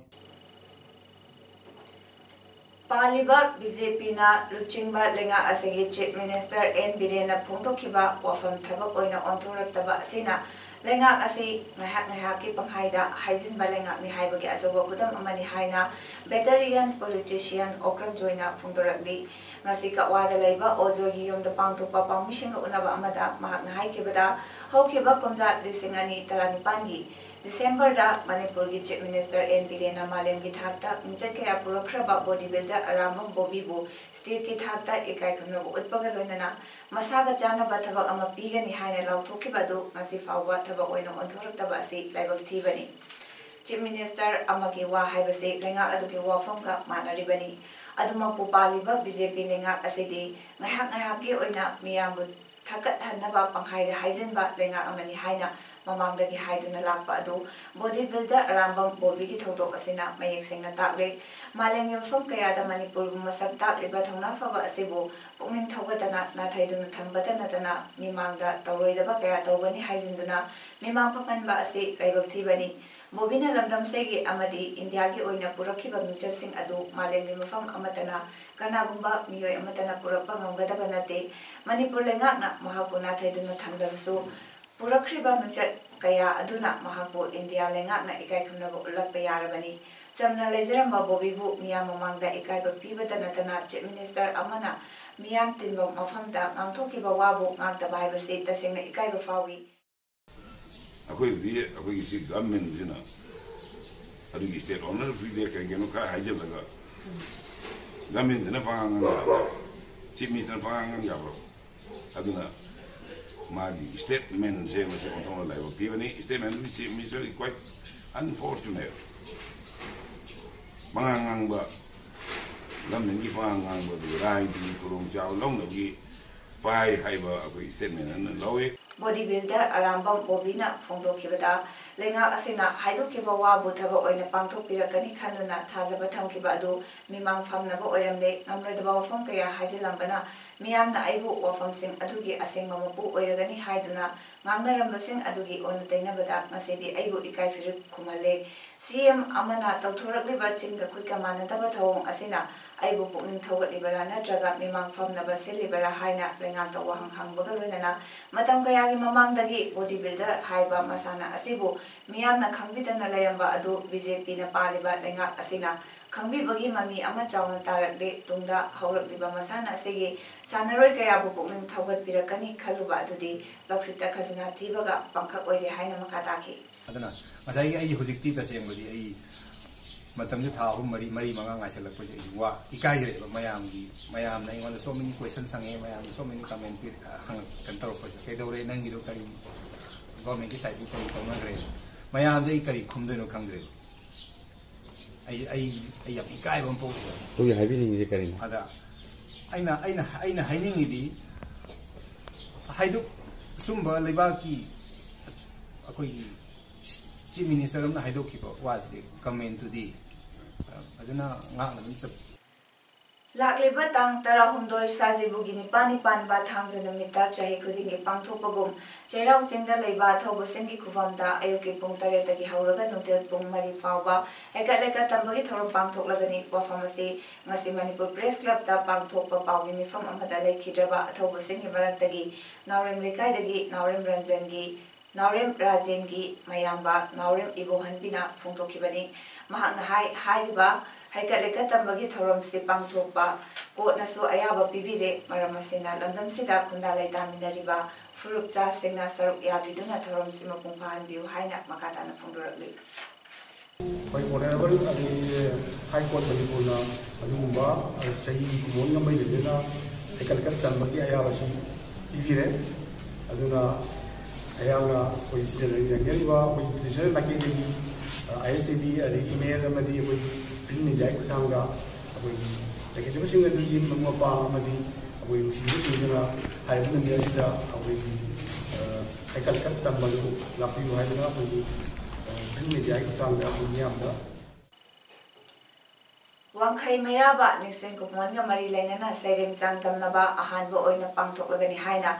ꯄꯥꯜꯂꯤꯕ BJPꯅ ꯂꯨꯆꯤꯡꯕ ꯂꯩꯉꯥꯛ ꯑꯁꯤꯒꯤ Chief Minister N ꯕꯤꯔꯦꯟꯅ ꯐꯣꯡꯗꯣꯛꯈꯤꯕ ꯋꯥꯐꯝ ꯊꯕꯛ ꯑꯣꯏꯅ ꯑꯣꯟꯊꯣꯔꯛꯇꯕ ꯑꯁꯤꯅ ꯂꯩꯉꯥꯛ ꯑꯁꯤ ꯉꯥꯏꯍꯥꯛ ꯉꯥꯏꯍꯥꯛꯀꯤ ꯄꯪꯍꯥꯏꯗ ꯍꯥꯏꯖꯤꯟꯕ ꯂꯩꯉꯥꯛꯅꯤ ꯍꯥꯏꯕꯒꯤ ꯑꯆꯧꯕ ꯈꯨꯗꯝ ꯑꯃꯅꯤ ꯍꯥꯏꯅ veteran politician ꯑꯣꯀ꯭ꯔꯝ ꯖꯣꯏꯅ ꯐꯣꯡꯗꯣꯔꯛꯂꯤ꯫ ꯉꯁꯤ ꯀꯛꯋꯥꯗ ꯂꯩꯕ ꯑꯣꯖꯣꯏꯒꯤ ꯌꯨꯝꯗ ꯄꯥꯡꯊꯣꯛꯄ ꯄꯥꯎꯃꯤꯁꯤꯡꯒ ꯎꯅꯕ ꯑꯃꯗ ꯃꯍꯥꯛꯅ ꯍꯥꯏꯈꯤꯕꯗ, ꯍꯧꯈꯤꯕ ꯀꯨꯝꯖꯥ ꯂꯤꯁꯤꯡ ꯑꯅꯤ ꯇꯔꯥꯅꯤꯄꯥꯟꯒꯤ Decemberꯗ ꯃꯅꯤꯄꯨꯔꯒꯤ Chief Minister N ꯕꯤꯔꯦꯟꯅ ꯃꯥꯂꯦꯝꯒꯤ ꯊꯥꯛꯇ ꯃꯤꯡꯆꯠ ꯀꯌꯥ ꯄꯨꯔꯛꯈ꯭ꯔꯕ body builder ꯑꯔꯥꯝꯕꯝ ꯕꯣꯕꯤꯕꯨ stateꯀꯤ ꯊꯥꯛꯇ ꯏꯀꯥꯏ ꯈꯨꯝꯅꯕ ꯎꯠꯄꯒ ꯂꯣꯏꯅꯅ ꯃꯁꯥꯒ ꯆꯥꯟꯅꯕ ꯊꯕꯛ ꯑꯃ ꯄꯤꯒꯅꯤ ꯍꯥꯏꯅ ꯂꯥꯎꯊꯣꯛꯈꯤꯕ ꯑꯗꯨ ꯉꯁꯤ ꯐꯥꯎꯕ ꯊꯕꯛ ꯑꯣꯏꯅ ꯑꯣꯟꯊꯣꯔꯛꯇꯕ ꯑꯁꯤ ꯂꯥꯏꯕꯛ ꯊꯤꯕꯅꯤ꯫ ꯆꯤꯐ ꯃꯤꯅꯤꯁꯇꯔ ꯑꯃꯒꯤ ꯋꯥ ꯍꯥꯏꯕꯁꯤ ꯂꯩꯉꯥꯛ ꯑꯗꯨꯒꯤ ꯋꯥꯐꯝꯒ ꯃꯥꯟꯅꯔꯤꯕꯅꯤ꯫ ꯑꯗꯨꯃꯛꯄꯨ ꯄꯥꯜꯂꯤꯕ ꯕꯤ ꯖꯦ ꯄꯤ ꯂꯩꯉꯥꯛ ꯑꯁꯤꯗꯤ ꯉꯥꯏꯍꯥꯛ ꯉꯥꯏꯍꯥꯛꯀꯤ ꯑꯣꯏꯅ ꯃꯤꯌꯥꯝꯕꯨ ꯊꯥꯒꯠꯍꯟꯅꯕ ꯄꯪꯍꯥꯏꯗ ꯍꯥꯏꯖꯤꯟꯕ ꯂꯩꯉꯥꯛ ꯑꯃꯅꯤ ꯍꯥꯏꯅ ꯃꯃꯥꯡꯗꯒꯤ ꯍꯥꯏꯗꯨꯅ ꯂꯥꯛꯄ ꯑꯗꯨ ꯕꯣꯗꯤ ꯕꯤꯜꯗꯔ ꯑꯔꯥꯝꯕꯝ ꯕꯣꯕꯤꯒꯤ ꯊꯧꯗꯣꯛ ꯑꯁꯤꯅ ꯃꯌꯦꯛ ꯁꯦꯡꯅ ꯇꯥꯛꯂꯦ꯫ ꯃꯥꯂꯦꯝꯒꯤ ꯃꯐꯝ ꯀꯌꯥꯗ ꯃꯅꯤꯄꯨꯔꯕꯨ ꯃꯁꯛ ꯇꯥꯛꯂꯤꯕ ꯊꯧꯅꯥ ꯐꯕ ꯑꯁꯤꯕꯨ ꯄꯨꯛꯅꯤꯡ ꯊꯧꯒꯠꯇꯅ ꯅꯥꯊꯩꯗꯨꯅ ꯊꯝꯕꯇ ꯅꯠꯇꯅ ꯃꯤꯃꯥꯡꯗ ꯇꯧꯔꯣꯏꯗꯕ ꯀꯌꯥ ꯇꯧꯒꯅꯤ ꯍꯥꯏꯖꯤꯟꯗꯨꯅ ꯃꯤꯃꯥꯡ ꯐꯝꯍꯟꯕ ꯑꯁꯤ ꯂꯥꯏꯕꯛ ꯊꯤꯕꯅꯤ꯫ ꯕꯣꯕꯤꯅ ꯂꯝꯗꯝꯁꯤꯒꯤ ꯑꯃꯗꯤ ꯏꯟꯗꯤꯌꯥꯒꯤ ꯑꯣꯏꯅ ꯄꯨꯔꯛꯈꯤꯕ ꯃꯤꯡꯆꯠꯁꯤꯡ ꯑꯗꯨ ꯃꯥꯂꯦꯝꯒꯤ ꯃꯐꯝ ꯑꯃꯠꯇꯅ ꯀꯅꯥꯒꯨꯝꯕ ꯃꯤꯑꯣꯏ ꯑꯃꯠꯇꯅ ꯄꯨꯔꯛꯄ ꯉꯝꯒꯗꯕ ꯅꯠꯇꯦ꯫ ꯃꯅꯤꯄꯨꯔ ꯂꯩꯉꯥꯛꯅ ꯃꯍꯥꯛꯄꯨ ꯅꯥꯊꯩꯗꯨꯅ ꯊꯝꯂꯕꯁꯨ, ꯄꯨꯔꯛꯈ꯭ꯔꯤꯕ ꯃꯤꯡꯆꯠ ꯀꯌꯥ ꯑꯗꯨꯅ ꯃꯍꯥꯛꯄꯨ ꯏꯟꯗꯤꯌꯥ ꯂꯩꯉꯥꯛꯅ ꯏꯀꯥꯏ ꯈꯨꯝꯅꯕ ꯎꯠꯂꯛꯄ ꯌꯥꯔꯕꯅꯤ꯫ ꯆꯝꯅ ꯂꯩꯖꯔꯝꯕ ꯕꯣꯕꯤꯕꯨ ꯃꯤꯌꯥꯝ ꯃꯃꯥꯡꯗ ꯏꯀꯥꯏꯕ ꯄꯤꯕꯇ ꯅꯠꯇꯅ ꯆꯤꯐ ꯃꯤꯅꯤꯁꯇꯔ ꯑꯃꯅ ꯃꯤꯌꯥꯝ ꯇꯤꯟꯕ ꯃꯐꯝꯗ ꯉꯥꯡꯊꯣꯛꯈꯤꯕ ꯋꯥꯕꯨ ꯉꯥꯛꯇꯕ ꯍꯥꯏꯕꯁꯤ ꯇꯁꯦꯡꯅ ꯏꯀꯥꯏꯕ ꯐꯥꯎꯏ꯫ ꯑꯩꯈꯣꯏꯕꯨꯗꯤ ꯑꯩꯈꯣꯏꯒꯤ ꯁꯤ ꯒꯚꯔꯟꯃꯦꯟꯁꯤꯅ ꯑꯗꯨꯒꯤ ꯁ꯭ꯇꯦꯠ ꯑꯣꯅꯔ ꯐ꯭ꯔꯤꯗ ꯀꯔꯤ ꯀꯩꯅꯣ ꯈꯔ ꯍꯥꯏꯖꯤꯜꯂꯒ ꯒꯚꯔꯟꯃꯦꯟꯁꯤꯅ ꯄꯉꯥꯡ ꯉꯥꯡ ꯌꯥꯕ꯭ꯔꯣ? ꯆꯤꯐ ꯃꯤꯅꯤꯁꯇꯔꯅ ꯄꯉꯥꯡ ꯉꯥꯡ ꯌꯥꯕ꯭ꯔꯣ? ꯑꯗꯨꯅ ꯃꯥꯒꯤ ꯁ꯭ꯇꯦꯠꯃꯦꯟꯁꯦ ꯃꯁꯤ ꯑꯣꯟꯊꯣꯛꯅ ꯂꯥꯏꯕꯛ ꯊꯤꯕꯅꯤ꯫ ꯁ꯭ꯇꯦꯠꯃꯦꯟꯗꯨꯒꯤ ꯆꯤꯐ ꯃꯤꯅꯤꯁꯇꯔ ꯏꯁ ꯀ꯭ꯋꯥꯏꯠ ꯑꯟꯐꯣꯔꯆꯨꯅꯦꯠ꯫ ꯄꯉꯥꯡ ꯉꯥꯡꯕ, ꯒꯚꯔꯟꯃꯦꯟꯒꯤ ꯄꯉꯥꯡ ꯉꯥꯡꯕ ꯑꯗꯨꯒ ꯔꯥꯏꯠꯀꯤ ꯈꯨꯗꯣꯡꯆꯥꯕ ꯂꯧꯅꯕꯒꯤ ꯄꯥꯏ ꯍꯥꯏꯕ ꯑꯩꯈꯣꯏ ꯁ꯭ꯇꯦꯠꯃꯦꯟ ꯑꯃ ꯂꯧꯏ꯫ ꯕꯣꯗꯤ ꯕꯤꯜꯗꯔ ꯑꯔꯥꯝꯕꯝ ꯕꯣꯕꯤꯅ ꯐꯣꯡꯗꯣꯛꯈꯤꯕꯗ, ꯂꯩꯉꯥꯛ ꯑꯁꯤꯅ ꯍꯥꯏꯗꯣꯛꯈꯤꯕ ꯋꯥꯕꯨ ꯊꯕꯛ ꯑꯣꯏꯅ ꯄꯥꯡꯊꯣꯛꯄꯤꯔꯛꯀꯅꯤ ꯈꯟꯗꯨꯅ ꯊꯥꯖꯕ ꯊꯝꯈꯤꯕ ꯑꯗꯨ ꯃꯤꯃꯥꯡ ꯐꯝꯅꯕ ꯑꯣꯏꯔꯝꯂꯦ꯫ ꯉꯝꯂꯣꯏꯗꯕ ꯋꯥꯐꯝ ꯀꯌꯥ ꯍꯥꯏꯖꯤꯜꯂꯝꯕꯅ ꯃꯤꯌꯥꯝꯅ ꯑꯩꯕꯨ ꯋꯥꯐꯝꯁꯤꯡ ꯑꯗꯨꯒꯤ ꯑꯁꯦꯡꯕ ꯃꯄꯨ ꯑꯣꯏꯔꯒꯅꯤ ꯍꯥꯏꯗꯨꯅ ꯉꯥꯡꯅꯔꯝꯕꯁꯤꯡ ꯑꯗꯨꯒꯤ ꯑꯣꯟꯅ ꯇꯩꯅꯕꯗ ꯉꯁꯤꯗꯤ ꯑꯩꯕꯨ ꯏꯀꯥꯏ ꯐꯤꯔꯨꯛ ꯈꯨꯝꯍꯜꯂꯦ꯫ ꯁꯤ ꯑꯦꯝ ꯑꯃꯅ ꯇꯧꯊꯣꯔꯛꯂꯤꯕ ꯆꯤꯟꯒ ꯈꯨꯠꯀ ꯃꯥꯟꯅꯗꯕ ꯊꯧꯑꯣꯡ ꯑꯁꯤꯅ ꯑꯩꯕꯨ ꯄꯨꯛꯅꯤꯡ ꯊꯧꯒꯠꯂꯤꯕꯔꯥ ꯅꯠꯇ꯭ꯔꯒ ꯃꯤꯃꯥꯡ ꯐꯝꯅꯕ ꯁꯤꯜꯂꯤꯕꯔꯥ ꯍꯥꯏꯅ ꯂꯩꯉꯥꯛꯇ ꯋꯥꯍꯪ ꯍꯪꯕꯒ ꯂꯣꯏꯅꯅ ꯃꯇꯝ ꯀꯌꯥꯒꯤ ꯃꯃꯥꯡꯗꯒꯤ ꯕꯣꯗꯤ ꯕꯤꯜꯗꯔ ꯍꯥꯏꯕ ꯃꯁꯥꯟꯅ ꯑꯁꯤꯕꯨ ꯃꯤꯌꯥꯝꯅ ꯈꯪꯕꯤꯗꯅ ꯂꯩꯔꯝꯕ ꯑꯗꯨ ꯕꯤ ꯖꯦ ꯄꯤꯅ ꯄꯥꯜꯂꯤꯕ ꯂꯩꯉꯥꯛ ꯑꯁꯤꯅ ꯈꯪꯕꯤꯕꯒꯤ ꯃꯃꯤ ꯑꯃ ꯆꯥꯎꯅ ꯇꯥꯔꯛꯂꯦ꯫ ꯇꯨꯡꯗ ꯍꯧꯔꯛꯂꯤꯕ ꯃꯁꯥꯟꯅ ꯑꯁꯤꯒꯤ ꯁꯥꯟꯅꯔꯣꯏ ꯀꯌꯥꯕꯨ ꯄꯨꯛꯅꯤꯡ ꯊꯧꯒꯠꯄꯤꯔꯛꯀꯅꯤ ꯈꯜꯂꯨꯕ ꯑꯗꯨꯗꯤ ꯂꯧꯁꯤꯠꯇ ꯈꯖꯅꯥ ꯊꯤꯕꯒ ꯄꯥꯡꯈꯛ ꯑꯣꯏꯔꯦ ꯍꯥꯏꯅ ꯃꯈꯥ ꯇꯥꯈꯤ꯫ ꯑꯗꯨꯅ ꯉꯁꯥꯏꯒꯤ ꯑꯩꯒꯤ ꯍꯧꯖꯤꯛꯇꯤ ꯇꯁꯦꯡꯕꯗꯤ ꯑꯩ ꯃꯇꯝꯁꯦ ꯊꯥ ꯑꯍꯨꯝ, ꯃꯔꯤ, ꯃꯔꯤ, ꯃꯉꯥ ꯉꯥꯏꯁꯜꯂꯛꯄꯁꯦ ꯑꯩ ꯋꯥ, ꯏꯀꯥꯏꯈ꯭ꯔꯦꯕ꯫ ꯃꯌꯥꯝꯒꯤ, ꯃꯌꯥꯝꯅ ꯑꯩꯉꯣꯟꯗ so many questions ꯍꯪꯉꯦ, ꯃꯌꯥꯝꯅ so many comment ꯄꯤ-, ꯍꯪꯉꯛ-, ꯀꯩꯅꯣ ꯇꯧꯔꯛꯄꯁꯦ, "ꯀꯩꯗꯧꯔꯦ ꯅꯪꯒꯤꯗꯣ, ꯀꯔꯤ, ꯒꯣꯔꯃꯦꯟꯒꯤ ꯁꯥꯏꯠꯇꯒꯤ ꯀꯔꯤ ꯇꯧꯅꯈ꯭ꯔꯦ?" ꯃꯌꯥꯝꯗ ꯑꯩ ꯀꯔꯤ ꯈꯨꯝꯗꯣꯏꯅꯣ ꯈꯪꯗ꯭ꯔꯦꯕ꯫ ꯑꯩ ꯑꯩ ꯑꯩ ꯌꯥꯝ ꯏꯀꯥꯏꯕ ꯑꯃ ꯄꯣꯛꯏꯕ꯫ ꯑꯩꯈꯣꯏꯒꯤ ꯍꯥꯏꯕꯤꯅꯤꯡꯉꯤꯁꯦ ꯀꯔꯤꯅꯣ? ꯑꯗ ꯑꯩꯅ ꯑꯩꯅ ꯑꯩꯅ ꯍꯥꯏꯅꯤꯡꯉꯤꯗꯤ, ꯍꯥꯏꯗꯣꯛ ꯁꯨꯝꯕ ꯂꯩꯕꯥꯛꯀꯤ ꯑꯩꯈꯣꯏꯒꯤ ꯆꯤꯐ ꯃꯤꯅꯤꯁꯇꯔ ꯑꯃꯅ ꯍꯥꯏꯗꯣꯛꯈꯤꯕ ꯋꯥꯁꯤꯗꯤ ꯀꯃꯦꯟꯇꯨꯗꯤ ꯐꯖꯅ ꯉꯥꯛꯅ ꯑꯗꯨꯝ ꯆꯠ ꯂꯥꯛꯂꯤꯕ ꯇꯥꯡ ꯇꯔꯥꯍꯨꯝꯗꯣꯏ ꯁꯖꯤꯕꯨꯒꯤ ꯅꯤꯄꯥꯜꯅꯤ ꯄꯥꯟꯕ ꯊꯥꯡꯖ ꯅꯨꯃꯤꯠꯇ ꯆꯍꯤ ꯈꯨꯗꯤꯡꯒꯤ ꯄꯥꯡꯊꯣꯛꯄꯒꯨꯝ ꯆꯩꯔꯥꯎ ꯆꯤꯡꯗ ꯂꯩꯕ ꯑꯊꯧꯕꯁꯤꯡꯒꯤ ꯈꯨꯕꯝꯗ ꯑꯌꯨꯛꯀꯤ ꯄꯨꯡ ꯇꯔꯦꯠꯇꯒꯤ ꯍꯧꯔꯒ ꯅꯨꯡꯊꯤꯜ ꯄꯨꯡ ꯃꯔꯤ ꯐꯥꯎꯕ ꯍꯩꯀꯠ ꯂꯩꯀꯠ ꯇꯝꯕꯒꯤ ꯊꯧꯔꯝ ꯄꯥꯡꯊꯣꯛꯂꯒꯅꯤ꯫ ꯋꯥꯐꯝ ꯑꯁꯤ ꯉꯁꯤ ꯃꯅꯤꯄꯨꯔ ꯄ꯭ꯔꯦꯁ ꯀ꯭ꯂꯕꯇ ꯄꯥꯡꯊꯣꯛꯄ ꯄꯥꯎꯒꯤ ꯃꯤꯐꯝ ꯑꯃꯗ ꯂꯩꯈꯤꯗ꯭ꯔꯕ ꯑꯊꯧꯕꯁꯤꯡꯒꯤ ꯃꯔꯛꯇꯒꯤ ꯅꯥꯎꯔꯦꯝ ꯂꯩꯀꯥꯏꯗꯒꯤ ꯅꯥꯎꯔꯦꯝ ꯔꯟꯖꯟꯒꯤ ꯅꯥꯎꯔꯦꯝ ꯔꯥꯖꯦꯟꯒꯤ ꯃꯌꯥꯝꯕ ꯅꯥꯎꯔꯦꯝ ꯏꯕꯣꯍꯟꯕꯤꯅ ꯐꯣꯡꯗꯣꯛꯈꯤꯕꯅꯤ꯫ ꯃꯍꯥꯛꯅ ꯍꯥꯏ, ꯍꯥꯏꯔꯤꯕ ꯍꯩꯀꯠ ꯂꯩꯀꯠ ꯇꯝꯕꯒꯤ ꯊꯧꯔꯝꯁꯤ ꯄꯥꯡꯊꯣꯛꯄ ꯀꯣꯔꯠꯅꯁꯨ ꯑꯌꯥꯕ ꯄꯤꯕꯤꯔꯦ꯫ ꯃꯔꯝ ꯑꯁꯤꯅ ꯂꯝꯗꯝꯁꯤꯗ ꯈꯨꯟꯗꯥ ꯂꯩꯇꯥꯃꯤꯟꯅꯔꯤꯕ ꯐꯨꯔꯨꯞꯆꯥꯁꯤꯡꯅ ꯁꯔꯨꯛ ꯌꯥꯕꯤꯗꯨꯅ ꯊꯧꯔꯝꯁꯤ ꯃꯄꯨꯡ ꯐꯥꯍꯟꯕꯤꯌꯨ ꯍꯥꯏꯅ ꯃꯈꯥ ꯇꯥꯅ ꯐꯣꯡꯗꯣꯔꯛꯂꯤ꯫ ꯑꯩꯈꯣꯏ ꯑꯣꯅꯔꯦꯕꯜ ꯑꯗꯒꯤ ꯍꯥꯏ ꯀꯣꯔꯠ ꯃꯅꯤꯄꯨꯔꯅ ꯑꯗꯨꯒꯨꯝꯕ ꯆꯍꯤ ꯀꯨꯟꯃꯉꯥ ꯃꯩ ꯂꯩꯕꯅ ꯍꯩꯀꯠ ꯂꯩꯀꯠ ꯆꯟꯕꯒꯤ ꯑꯌꯥꯕꯁꯤ ꯄꯤꯕꯤꯔꯦ꯫ ꯑꯗꯨꯅ ꯑꯩꯍꯥꯛꯅ ꯑꯩꯈꯣꯏ ꯁꯤꯗ ꯌꯦꯡꯖꯔꯤꯕ ꯑꯩꯈꯣꯏ ꯄꯤꯇꯤꯁꯅꯔ ꯃꯥꯏꯀꯩꯗꯒꯤ ꯑꯥꯏ ꯑꯦꯁ ꯇꯤ ꯚꯤ ꯑꯗꯒꯤ ꯏꯃꯦꯜ ꯑꯃꯗꯤ ꯑꯩꯈꯣꯏꯒꯤ ꯄ꯭ꯔꯤꯟ ꯃꯦꯗꯤꯌꯥꯒꯤ ꯈꯨꯠꯊꯥꯡꯗ ꯑꯩꯈꯣꯏꯒꯤ ꯂꯩꯈꯤꯗꯕꯁꯤꯡ ꯑꯗꯨꯒꯤ ꯃꯔꯨꯞ ꯃꯄꯥꯡ ꯑꯃꯗꯤ ꯑꯩꯈꯣꯏ ꯅꯨꯡꯁꯤꯕꯁꯤꯡꯗꯨꯅ ꯍꯥꯏꯔꯤꯕ ꯅꯨꯃꯤꯠ ꯑꯁꯤꯗ ꯑꯩꯈꯣꯏꯒꯤ ꯍꯩꯀꯠ ꯂꯩꯀꯠ ꯇꯝꯕꯗꯨ ꯂꯥꯛꯄꯤꯌꯨ ꯍꯥꯏꯗꯨꯅ ꯑꯩꯈꯣꯏꯒꯤ ꯄ꯭ꯔꯤꯟ ꯃꯦꯗꯤꯌꯥꯒꯤ ꯈꯨꯠꯊꯥꯡꯗ ꯑꯩꯈꯣꯏ ꯃꯤꯌꯥꯝꯗ ꯋꯥꯡꯈꯩ ꯃꯩꯔꯥꯕ ꯅꯤꯡꯁꯤꯡ ꯀꯨꯝꯑꯣꯟꯒ ꯃꯔꯤ ꯂꯩꯅꯅ ꯁꯩꯔꯦꯡ ꯆꯥꯡꯗꯝꯅꯕ ꯑꯍꯥꯟꯕ ꯑꯣꯏꯅ ꯄꯥꯡꯊꯣꯛꯂꯒꯅꯤ ꯍꯥꯏꯅ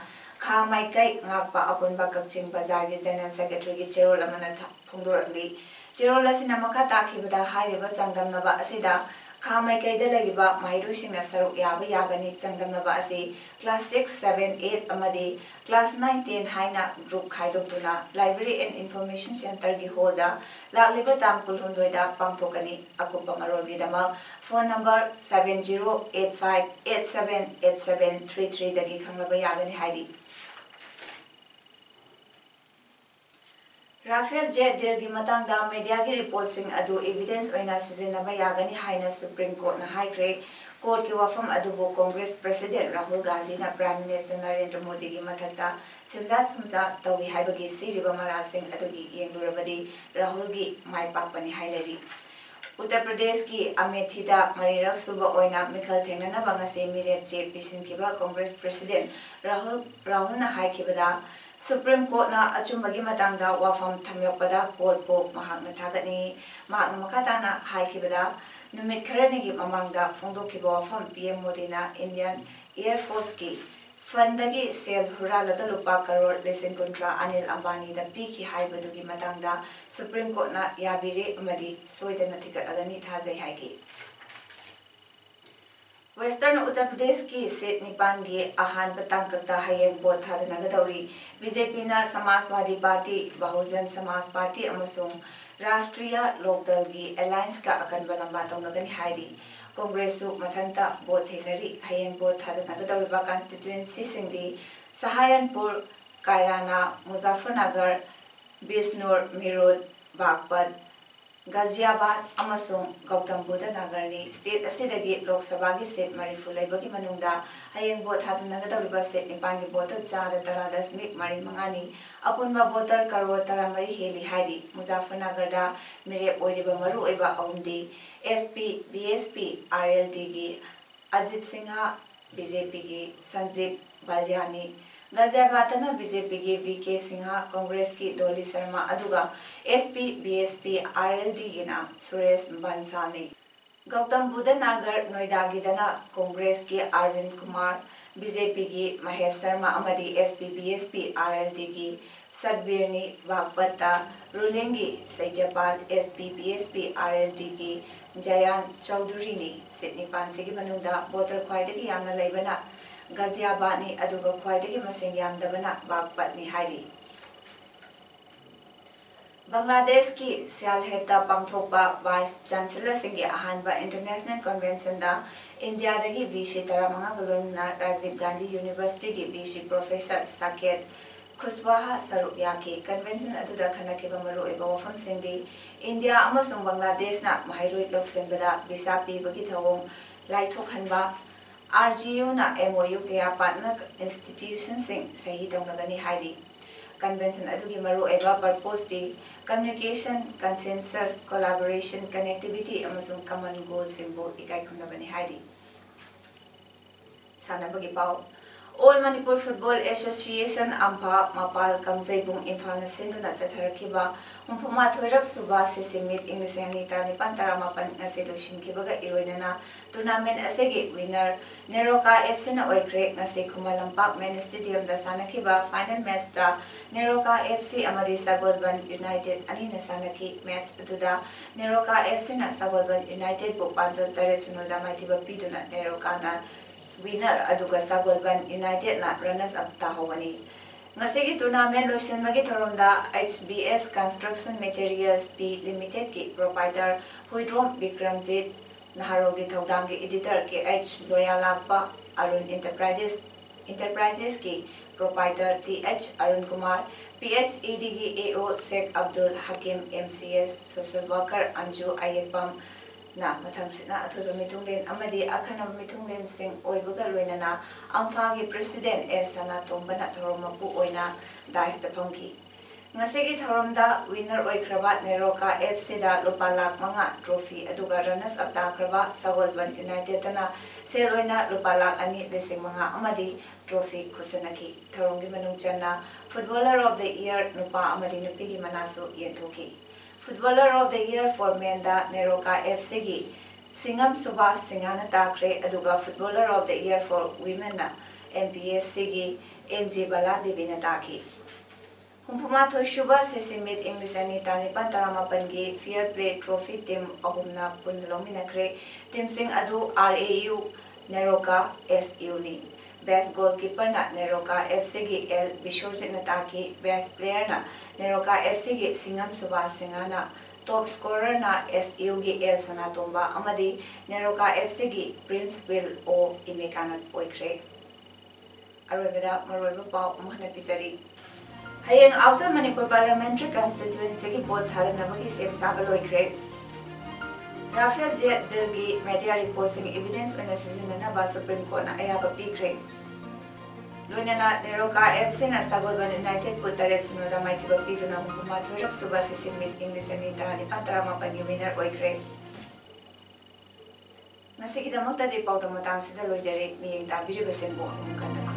ꯈꯥ ꯃꯥꯏꯀꯩ ꯉꯥꯛꯄ ꯑꯄꯨꯟꯕ ꯀꯛꯆꯤꯡ ꯕꯖꯥꯔꯒꯤ ꯖꯦꯅꯔꯦꯜ ꯁꯦꯀ꯭ꯔꯦꯇꯔꯤꯒꯤ ꯆꯦꯔꯣꯜ ꯑꯃꯅ ꯊ-, ꯐꯣꯡꯗꯣꯔꯛꯂꯤ꯫ ꯆꯦꯔꯣꯜ ꯑꯁꯤꯅ ꯃꯈꯥ ꯇꯥꯈꯤꯕꯗ ꯍꯥꯏꯔꯤꯕ ꯆꯥꯡꯗꯝꯅꯕ ꯑꯁꯤꯗ ꯈꯥ ꯃꯥꯏꯀꯩꯗ ꯂꯩꯔꯤꯕ ꯃꯍꯩꯔꯣꯏꯁꯤꯡꯅ ꯁꯔꯨꯛ ꯌꯥꯕ ꯌꯥꯒꯅꯤ꯫ ꯆꯥꯡꯗꯝꯅꯕ ꯑꯁꯤ class six, seven, eight ꯑꯃꯗꯤ class nine, ten ꯍꯥꯏꯅ group ꯈꯥꯏꯗꯣꯛꯇꯨꯅ Library and Information Centreꯒꯤ hallꯗ ꯂꯥꯛꯂꯤꯕ ꯇꯥꯡ ꯀꯨꯟꯍꯨꯝꯗꯣꯏꯗ ꯄꯥꯡꯊꯣꯛꯀꯅꯤ꯫ ꯑꯀꯨꯞꯄ ꯃꯔꯣꯜꯒꯤꯗꯃꯛ phone number seven zero eight five eight seven eight seven three threeꯗꯒꯤ ꯈꯪꯂꯕ ꯌꯥꯒꯅꯤ ꯍꯥꯏꯔꯤ꯫ ꯔꯥꯐꯦꯜ ꯖꯦꯠ ꯗꯤꯜꯒꯤ ꯃꯇꯥꯡꯗ ꯃꯦꯗꯤꯌꯥꯒꯤ ꯔꯤꯄꯣꯔꯠꯁꯤꯡ ꯑꯗꯨ ꯏꯚꯤꯗꯦꯟꯁ ꯑꯣꯏꯅ ꯁꯤꯖꯤꯟꯅꯕ ꯌꯥꯒꯅꯤ ꯍꯥꯏꯅ ꯁꯨꯄ꯭ꯔꯤꯝ ꯀꯣꯔꯠꯅ ꯍꯥꯏꯈ꯭ꯔꯦ꯫ ꯀꯣꯔꯠꯀꯤ ꯋꯥꯐꯝ ꯑꯗꯨꯕꯨ ꯀꯣꯡꯒ꯭ꯔꯦꯁ ꯄ꯭ꯔꯦꯁꯤꯗꯦꯟꯠ ꯔꯥꯍꯨꯜ ꯒꯥꯟꯙꯤꯅ ꯄ꯭ꯔꯥꯏꯝ ꯃꯤꯅꯤꯁꯇꯔ ꯅꯔꯦꯟꯗ꯭ꯔ ꯃꯣꯗꯤꯒꯤ ꯃꯊꯛꯇ ꯁꯦꯟꯖꯥ ꯊꯨꯝꯖꯥ ꯇꯧꯏ ꯍꯥꯏꯕꯒꯤ ꯁꯤꯔꯤꯕ ꯃꯔꯥꯜꯁꯤꯡ ꯑꯗꯨꯒꯤ ꯌꯦꯡꯂꯨꯔꯕꯗꯤ ꯔꯥꯍꯨꯜꯒꯤ ꯃꯥꯏ ꯄꯥꯛꯄꯅꯤ ꯍꯥꯏꯅꯔꯤ꯫ ꯎꯠꯇꯔ ꯄ꯭ꯔꯗꯦꯁꯀꯤ ꯑꯃꯦꯊꯤꯗ ꯃꯔꯤꯔꯛ ꯁꯨꯕ ꯑꯣꯏꯅ ꯃꯤꯈꯜ ꯊꯦꯡꯅꯅꯕ ꯉꯁꯤ ꯃꯤꯔꯦꯞ ꯆꯦ ꯄꯤꯁꯤꯟꯈꯤꯕ ꯀꯣꯡꯒ꯭ꯔꯦꯁ ꯄ꯭ꯔꯦꯁꯤꯗꯦꯟꯠ ꯔꯥꯍꯨꯜ, ꯔꯥꯍꯨꯜꯅ ꯍꯥꯏꯈꯤꯕꯗ, ꯁꯨꯄ꯭ꯔꯤꯝ ꯀꯣꯔꯠꯅ ꯑꯆꯨꯝꯕꯒꯤ ꯃꯇꯥꯡꯗ ꯋꯥꯐꯝ ꯊꯝꯂꯛꯄꯗ ꯀꯣꯔꯠꯄꯨ ꯃꯍꯥꯛꯅ ꯊꯥꯒꯠꯅꯤꯡꯏ꯫ ꯃꯍꯥꯛꯅ ꯃꯈꯥ ꯇꯥꯅ ꯍꯥꯏꯈꯤꯕꯗ, ꯅꯨꯃꯤꯠ ꯈꯔꯅꯤꯒꯤ ꯃꯃꯥꯡꯗ ꯐꯣꯡꯗꯣꯛꯈꯤꯕ ꯋꯥꯐꯝ ꯄꯤ ꯑꯦꯝ ꯃꯣꯗꯤꯅ ꯏꯟꯗꯤꯌꯟ ꯑꯦꯌꯔ ꯐꯣꯔꯁꯀꯤ ꯐꯟꯗꯒꯤ ꯁꯦꯜ ꯍꯨꯔꯥꯜꯂꯒ ꯂꯨꯄꯥ ꯀꯔꯣꯔ ꯂꯤꯁꯤꯡ ꯀꯨꯟꯊ꯭ꯔꯥ ꯑꯅꯤꯜ ꯑꯝꯕꯥꯅꯤꯗ ꯄꯤꯈꯤ ꯍꯥꯏꯕꯗꯨꯒꯤ ꯃꯇꯥꯡꯗ ꯁꯨꯄ꯭ꯔꯤꯝ ꯀꯣꯔꯠꯅ ꯌꯥꯕꯤꯔꯦ ꯑꯃꯗꯤ ꯁꯣꯏꯗꯅ ꯊꯤꯒꯠꯂꯒꯅꯤ ꯊꯥꯖꯩ ꯍꯥꯏꯈꯤ꯫ ꯋꯦꯁꯇꯔꯟ ꯎꯠꯇꯔ ꯄ꯭ꯔꯗꯦꯁꯀꯤ ꯁꯤꯠ ꯅꯤꯄꯥꯟꯒꯤ ꯑꯍꯥꯟꯕ ꯇꯥꯡꯀꯛꯇ ꯍꯌꯦꯡ ꯚꯣꯠ ꯊꯥꯗꯅꯒꯗꯧꯔꯤ꯫ ꯕꯤ ꯖꯦ ꯄꯤꯅ ꯁꯃꯥꯖꯋꯥꯗꯤ ꯄꯥꯔꯇꯤ, ꯕꯍꯨꯖꯟ ꯁꯃꯥꯖ ꯄꯥꯔꯇꯤ ꯑꯃꯁꯨꯡ ꯔꯥꯁꯇ꯭ꯔꯤꯌꯥ ꯂꯣꯛꯗꯜꯒꯤ ꯑꯦꯂꯥꯏꯟꯁꯀ ꯑꯀꯟꯕ ꯂꯝꯕꯥ ꯇꯧꯅꯒꯅꯤ ꯍꯥꯏꯔꯤ꯫ ꯀꯣꯡꯒ꯭ꯔꯦꯁꯁꯨ ꯃꯊꯟꯇ ꯚꯣꯠ ꯊꯦꯡꯅꯔꯤ꯫ ꯍꯌꯦꯡ ꯚꯣꯠ ꯊꯥꯗꯅꯒꯗꯧꯔꯤꯕ ꯀꯟꯁꯇꯤꯇ꯭ꯋꯦꯟꯁꯤꯁꯤꯡꯗꯤ ꯁꯍꯥꯔꯟꯄꯨꯔ, ꯀꯥꯏꯔꯥꯅꯥ, ꯃꯨꯖꯥꯐꯔꯅꯒꯔ, ꯕꯤꯁꯅꯨꯔ, ꯃꯤꯔꯨꯠ, ꯕꯥꯒꯄꯠ, ꯒꯥꯖꯤꯌꯥꯕꯥꯗ ꯑꯃꯁꯨꯡ ꯒꯧꯇꯝ ꯕꯨꯙ ꯅꯒꯔꯅꯤ꯫ ꯁ꯭ꯇꯦꯠ ꯑꯁꯤꯗꯒꯤ ꯂꯣꯛ ꯁꯚꯥꯒꯤ ꯁꯤꯠ ꯃꯔꯤꯐꯨ ꯂꯩꯕꯒꯤ ꯃꯅꯨꯡꯗ ꯍꯌꯦꯡ ꯚꯣꯠ ꯊꯥꯗꯅꯒꯗꯧꯔꯤꯕ ꯁꯤꯠ ꯅꯤꯄꯥꯟꯒꯤ ꯚꯣꯠꯇ ꯆꯥꯗ ꯇꯔꯥ ꯗꯁꯃꯤꯛ ꯃꯔꯤ ꯃꯉꯥꯅꯤ꯫ ꯑꯄꯨꯟꯕ ꯚꯣꯇꯔ ꯀꯔꯣꯔ ꯇꯔꯥꯃꯔꯤ ꯍꯦꯜꯂꯤ ꯍꯥꯏꯔꯤ꯫ ꯃꯨꯖꯥꯐꯔꯅꯒꯔꯗ ꯃꯤꯔꯦꯞ ꯑꯣꯏꯔꯤꯕ ꯃꯔꯨꯑꯣꯏꯕ ꯑꯍꯨꯝꯗꯤ S P, B S P, R L ꯗꯤꯒꯤ ꯑꯖꯤꯠ ꯁꯤꯡꯍ, ꯕꯤ ꯖꯦ ꯄꯤꯒꯤ ꯁꯟꯖꯤꯕ ꯕꯥꯂꯤꯌꯥꯅꯤ꯫ ꯒꯥꯖꯤꯌꯥꯕꯥꯗꯇꯅ ꯕꯤ ꯖꯦ ꯄꯤꯒꯤ ꯚꯤ ꯀꯦ ꯁꯤꯡꯍ, ꯀꯣꯡꯒ꯭ꯔꯦꯁꯀꯤ ꯗꯣꯂꯤ ꯁꯔꯃ, ꯑꯗꯨꯒ S P, B S P, R L ꯗꯤꯒꯤꯅ ꯁꯨꯔꯦꯁ ꯕꯟꯁꯥꯜꯅꯤ꯫ ꯒꯧꯇꯝ ꯕꯨꯙ ꯅꯒꯔ ꯅꯣꯏꯗꯥꯒꯤꯗꯅ ꯀꯣꯡꯒ꯭ꯔꯦꯁꯀꯤ ꯑꯔꯕꯤꯟ ꯀꯨꯃꯥꯔ, ꯕꯤ ꯖꯦ ꯄꯤꯒꯤ ꯃꯍꯦꯁ ꯁꯔꯃ ꯑꯃꯗꯤ S P, B S P, R L ꯗꯤꯒꯤ ꯁꯠꯕꯤꯔꯅꯤ꯫ ꯕꯥꯒꯄꯠꯇ ꯔꯨꯂꯤꯡꯒꯤ Satyapal, S P, B S P, R L ꯗꯤꯒꯤ ꯖꯌꯥꯟ ꯆꯧꯙꯨꯔꯤꯅꯤ꯫ ꯁꯤꯠ ꯅꯤꯄꯥꯟꯁꯤꯒꯤ ꯃꯅꯨꯡꯗ ꯚꯣꯇꯔ ꯈ꯭ꯋꯥꯏꯗꯒꯤ ꯌꯥꯝꯅ ꯂꯩꯕꯅ ꯒꯥꯖꯤꯌꯥꯕꯥꯗꯅꯤ, ꯑꯗꯨꯒ ꯈ꯭ꯋꯥꯏꯗꯒꯤ ꯃꯁꯤꯡ ꯌꯥꯝꯗꯕꯅ ꯕꯥꯒꯄꯠꯅꯤ ꯍꯥꯏꯔꯤ꯫ ꯕꯪꯒ꯭ꯂꯥꯗꯦꯁꯀꯤ ꯁꯤꯌꯥꯜꯍꯦꯠꯇ ꯄꯥꯡꯊꯣꯛꯄ ꯚꯥꯏꯁ ꯆꯥꯟꯁꯦꯂꯔꯁꯤꯡꯒꯤ ꯑꯍꯥꯟꯕ ꯏꯟꯇꯔꯅꯦꯁꯅꯦꯜ ꯀꯟꯚꯦꯟꯁꯟꯗ ꯏꯟꯗꯤꯌꯥꯗꯒꯤ ꯚꯤ ꯁꯤ ꯇꯔꯥꯃꯉꯥꯒ ꯂꯣꯏꯅꯅ ꯔꯥꯖꯤꯕ ꯒꯥꯟꯙꯤ ꯌꯨꯅꯤꯚꯔꯁꯤꯇꯤꯒꯤ ꯚꯤ ꯁꯤ ꯄ꯭ꯔꯣꯐꯦꯁꯔ ꯁꯥꯀꯦꯠ ꯈꯨꯁꯋꯥꯍꯥ ꯁꯔꯨꯛ ꯌꯥꯈꯤ꯫ Convention ꯑꯗꯨꯗ ꯈꯟꯅꯈꯤꯕ ꯃꯔꯨꯑꯣꯏꯕ ꯋꯥꯐꯝꯁꯤꯡꯗꯤ ꯏꯟꯗꯤꯌꯥ ꯑꯃꯁꯨꯡ ꯕꯪꯒ꯭ꯂꯥꯗꯦꯁꯅ ꯃꯍꯩꯔꯣꯏ ꯂꯧꯁꯤꯟꯕꯗ ꯚꯤꯁꯥ ꯄꯤꯕꯒꯤ ꯊꯧꯑꯣꯡ ꯂꯥꯏꯊꯣꯛꯍꯟꯕ, RGUꯅ MOU ꯀꯌꯥ partner institutionꯁꯤꯡ ꯁꯍꯤ ꯇꯧꯅꯒꯅꯤ ꯍꯥꯏꯔꯤ꯫ Convention ꯑꯗꯨꯒꯤ ꯃꯔꯨꯑꯣꯏꯕ purposeꯇꯤ communication, consensus, collaboration, connectivity ꯑꯃꯁꯨꯡ common goalꯁꯤꯡꯕꯨ ꯏꯀꯥꯏ ꯈꯨꯝꯅꯕꯅꯤ ꯍꯥꯏꯔꯤ꯫ ꯁꯥꯟꯅꯕꯒꯤ ꯄꯥꯎ꯫ All Manipur Football Association, ꯑꯝꯐꯥ, ꯃꯄꯥꯜ ꯀꯥꯡꯖꯩꯕꯨꯡ ꯏꯝꯐꯥꯜꯅ ꯁꯤꯟꯗꯨꯅ ꯆꯠꯊꯔꯛꯈꯤꯕ ꯍꯨꯝꯐꯨꯃꯥꯊꯣꯏꯔꯛ ꯁꯨꯕ ꯁꯤꯁꯤ ꯃꯤꯠ ꯏꯪ ꯂꯤꯁꯤꯡ ꯑꯅꯤ ꯇꯔꯥꯅꯤꯄꯥꯟ ꯇꯔꯥꯃꯥꯄꯟ ꯉꯁꯤ ꯂꯣꯏꯁꯤꯟꯈꯤꯕꯒ ꯏꯔꯣꯏꯅꯅ tournament ꯑꯁꯤꯒꯤ winner ꯅꯦꯔꯣꯀꯥ FCꯅ ꯑꯣꯏꯈ꯭ꯔꯦ꯫ ꯉꯁꯤ ꯈꯨꯃꯟ ꯂꯝꯄꯥꯛ main stadiumꯗ ꯁꯥꯟꯅꯈꯤꯕ final matchꯇ ꯅꯦꯔꯣꯀꯥ FC ꯑꯃꯗꯤ ꯁꯒꯣꯜꯕꯟ United ꯑꯅꯤꯅ ꯁꯥꯟꯅꯈꯤ꯫ Match ꯑꯗꯨꯗ ꯅꯦꯔꯣꯀꯥ FCꯅ ꯁꯒꯣꯜꯕꯟ Unitedꯕꯨ ꯄꯥꯟꯖꯜ ꯇꯔꯦꯠ ꯁꯤꯅꯣꯗ ꯃꯥꯏꯊꯤꯕ ꯄꯤꯗꯨꯅ ꯅꯦꯔꯣꯀꯥꯅ winner ꯑꯗꯨꯒ ꯁꯒꯣꯜꯕꯟ Unitedꯅ runners up ꯇꯥꯍꯧꯕꯅꯤ꯫ ꯉꯁꯤꯒꯤ tournament ꯂꯣꯏꯁꯤꯟꯕꯒꯤ ꯊꯧꯔꯝꯗ HBS Construction Materials P Limitedꯀꯤ proprietor Huidrom Bikramjit, ꯅꯍꯥꯔꯣꯜꯒꯤ ꯊꯧꯗꯥꯡꯒꯤ editor KH ꯂꯣꯌꯥꯂꯥꯛꯄ, Arun Enterprises, Enterprisesꯀꯤ proprietor TH Arun Kumar, PHEDꯒꯤ AO ꯁꯦꯈ Abdul ꯍꯀꯤꯝ, MCS social worker Anju ꯑꯌꯦꯛꯄꯝ, ꯅ ꯃꯊꯪꯁꯤꯠꯅ ꯑꯊꯣꯏꯕ ꯃꯤꯊꯨꯡꯂꯦꯟ ꯑꯃꯗꯤ ꯑꯈꯟꯅꯕ ꯃꯤꯊꯨꯡꯂꯦꯟꯁꯤꯡ ꯑꯣꯏꯕꯒ ꯂꯣꯏꯅꯅ ꯑꯝꯐꯥꯒꯤ president S ꯁꯅꯥꯇꯣꯝꯕꯅ ꯊꯧꯔꯝ ꯃꯄꯨ ꯑꯣꯏꯅ daisꯇ ꯐꯝꯈꯤ꯫ ꯉꯁꯤꯒꯤ ꯊꯧꯔꯝꯗ winner ꯑꯣꯏꯈ꯭ꯔꯕ ꯅꯦꯔꯣꯀꯥ FCꯗ ꯂꯨꯄꯥ ꯂꯥꯈ ꯃꯉꯥ trophy ꯑꯗꯨꯒ runners up ꯇꯥꯈ꯭ꯔꯕ ꯁꯒꯣꯜꯕꯟ Unitedꯇꯅ ꯁꯦꯜ ꯑꯣꯏꯅ ꯂꯨꯄꯥ ꯂꯥꯈ ꯑꯅꯤ ꯂꯤꯁꯤꯡ ꯃꯉꯥ ꯑꯃꯗꯤ trophy ꯈꯨꯠꯁꯤꯟꯅꯈꯤ꯫ ꯊꯧꯔꯝꯒꯤ ꯃꯅꯨꯡ ꯆꯟꯅ Footballer of the Year ꯅꯨꯄꯥ ꯑꯃꯗꯤ ꯅꯨꯄꯤꯒꯤ ꯃꯅꯥꯁꯨ ꯌꯦꯟꯊꯣꯛꯈꯤ꯫ Footballer of the Year for Menꯗ NEROCA FCꯒꯤ ꯁꯤꯡꯉꯝ Subhas ꯁꯤꯡꯍꯥꯅ ꯇꯥꯈ꯭ꯔꯦ, ꯑꯗꯨꯒ Footballer of the Year for Womenꯅ MPSCꯒꯤ NG ꯕꯂꯥ ꯗꯦꯕꯤꯅ ꯇꯥꯈꯤ꯫ ꯍꯨꯝꯐꯨꯃꯥꯊꯣꯏ ꯁꯨꯕ ꯁꯤꯁꯤ ꯃꯤꯠ ꯏꯪ ꯂꯤꯁꯤꯡ ꯑꯅꯤ ꯇꯔꯥꯅꯤꯄꯥꯟ ꯇꯔꯥꯃꯥꯄꯟꯒꯤ Fair Play Trophy team ꯑꯍꯨꯝꯅ ꯄꯨꯟꯅ ꯂꯧꯃꯤꯟꯅꯈ꯭ꯔꯦ꯫ Teamꯁꯤꯡ ꯑꯗꯨ RAU NEROCA SUꯅꯤ꯫ Best goalkeeperꯅ NEROCA FCꯒꯤ L ꯕꯤꯁ꯭ꯋꯖꯤꯠꯅ ꯇꯥꯈꯤ꯫ Best playerꯅ NEROCA FCꯒꯤ ꯁꯤꯡꯉꯝ Subhas ꯁꯤꯡꯍꯥꯅ, top scorerꯅ SUꯒꯤ L ꯁꯅꯥꯇꯣꯝꯕ ꯑꯃꯗꯤ ꯅꯦꯔꯣꯀꯥ FCꯒꯤ Prince Will O ꯏꯃꯦꯀꯥꯅ ꯑꯣꯏꯈ꯭ꯔꯦ꯫ ꯑꯔꯣꯏꯕꯗ ꯃꯔꯨꯑꯣꯏꯕ ꯄꯥꯎ ꯑꯃꯨꯛ ꯍꯟꯅ ꯄꯤꯖꯔꯤ꯫ ꯍꯌꯦꯡ Outer Manipur Parliamentary Constituencyꯒꯤ vote ꯊꯥꯗꯅꯕꯒꯤ ꯁꯦꯝ ꯁꯥꯕ ꯂꯣꯏꯈ꯭ꯔꯦ꯫ Rafale jet dealꯒꯤ media reportꯁꯤꯡ evidence ꯑꯣꯏꯅ ꯁꯤꯖꯤꯟꯅꯅꯕ Supreme Courtꯅ ꯑꯌꯥꯕ ꯄꯤꯈ꯭ꯔꯦ꯫ ꯂꯣꯏꯅꯅ NEROCA FCꯅ ꯁꯒꯣꯜꯕꯟ Unitedꯕꯨ ꯇꯔꯦꯠ ꯁꯤꯅꯣꯗ ꯃꯥꯏꯊꯤꯕ ꯄꯤꯗꯨꯅ ꯍꯨꯝꯐꯨ ꯃꯥꯊꯣꯏꯔꯛ ꯁꯨꯕ CC Meet ꯏꯪ ꯂꯤꯁꯤꯡ ꯑꯅꯤ ꯇꯔꯥꯅꯤꯄꯥꯟ ꯇꯔꯥꯃꯥꯄꯟꯒꯤ winner ꯑꯣꯏꯈ꯭ꯔꯦ꯫ ꯉꯁꯤꯒꯤꯗꯃꯛꯇꯗꯤ ꯄꯥꯎꯗꯝ ꯃꯇꯥꯡꯁꯤꯗ ꯂꯣꯏꯖꯔꯦ꯫ ꯃꯤꯠꯌꯦꯡ ꯇꯥꯕꯤꯔꯤꯕꯁꯤꯡꯕꯨ ꯑꯃꯨꯛ ꯍꯟꯅ